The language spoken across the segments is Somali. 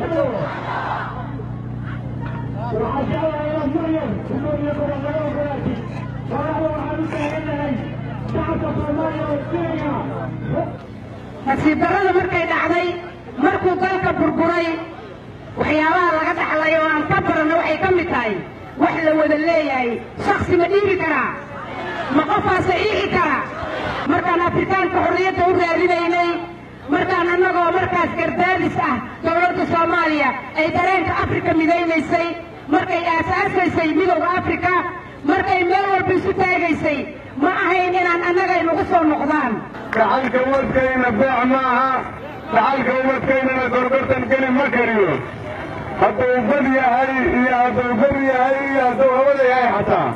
Guulaysato. Waxaan jeclahay inaad mar yar gudoomiye gobol naga ogolaatid. Qoraxda waxaan u taagannahay shacabka Soomaaliya oo Kenya. Nasiib darrada markay dhacday, markuu dalka burburay, waxyaabaha laga dhaxlay oo aan ka baranno waxay ka mid tahay wax la wada leeyahay. Shaksi ma dhiibi karaa? Ma qofaa saxiixi karaa? Markaan Afrikaanka xorriyadda u raadinaynay, markaan annagoo markaas gardaadis ah dowladda Soomaaliya ay dareenka Afrika midaynaysay, markay aasaasaysay Midowda Afrika, markay meel walba isu taagaysay, ma ahayn inaan annaga inugu soo noqdaan. Dhaxalka ubadkayna beec ma aha, dhaxalka ubadkaynana gorgortan geli ma kariyo. Hadduu bad yahay iyo hadduu bar yahay iyo hadduu hawada yahay, xataa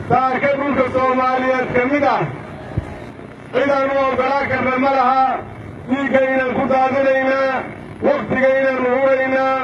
saarka dhulka Soomaaliyeed ka mid ah cidaan u oggolaan karna ma laha. Dhiiggaynaan ku daadinaynaa, wakhtigaynaan huraynaa.